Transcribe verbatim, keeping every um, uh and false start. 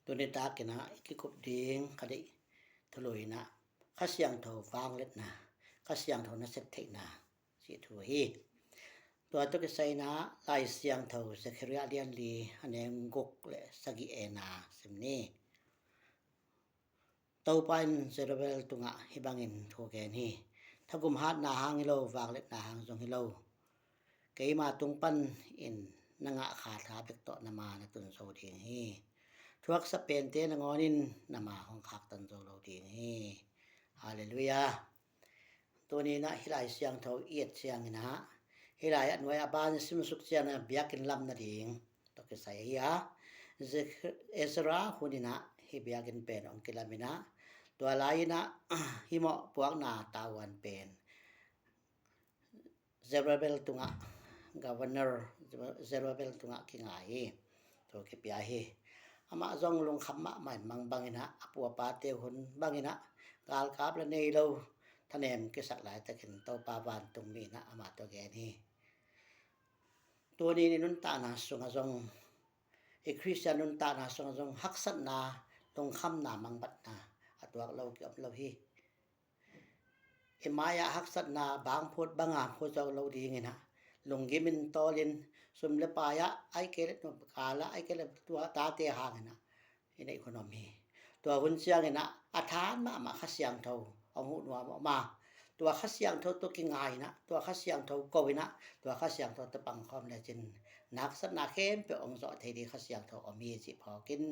Tuni takin ah i kikup ding ka deih thulu in ah Kha Siangtho vangliatna, Kha Siangtho nasep theihna cih thu hi. Tua tawh kisai in ah Lai Siangtho Zekhariah lian li a neu guk le sagih en a sim ni. Topa in Zerubbabel tungah hih bangin thu gen hi. Thagum hatna hang hi lo, vangliatna hang zong hi lo, keima tung panin na ngah kha tha bek tawh na ma na tun zo ding hi. Thuaksa pente nangawn in na ma hong khaktan zo lo ding hi. Halleluiah. Tuni in ah hih Lai Siangtho i et ciangin ah hih lai a nuai a ban simsuk ciangin ah biakinn lam nading tawh kisai ahi a, Zik-, Ezra hun in ah hih biakinn pen hong kilam in ah, tua lai in ah hih mawhpuakna tavuan pen Zerubbabel tungah, governor Zerubbabel tungah kingai hi. Tua kipia hi. Amah zong lungkham mahmah in, mang bangin ah, a pu a pate hun bangin ah galkap la nei lo, thanem kisak laitakin Topa vantungmi in ah amah tawh gen hi. Tuni i nuntakna sungah zong, i Khristian nuntakna sungah zong haksatna, lungkhamna, mangbatna a tuak lo kiom lo hi. I mai-ah haksatna bangphut banga phut zawk lo dingin ah, lunggimin tawlin, sum le pai-ah, ahih kei leh nuam kal-ah, ahih kei leh tua tate hangin ah i neih hun om hi. Tua hun ciangin ah a than mahmah Kha Siangtho hong huh nuam om a, tua Kha Siangtho tawh kingai in ah, tua Kha Siangtho ko in ah, tua Kha Siangtho tawh pangkhawm lecin na haksatna khempeuh hong zawh thei ding Kha Siangtho om hi cih phawk in.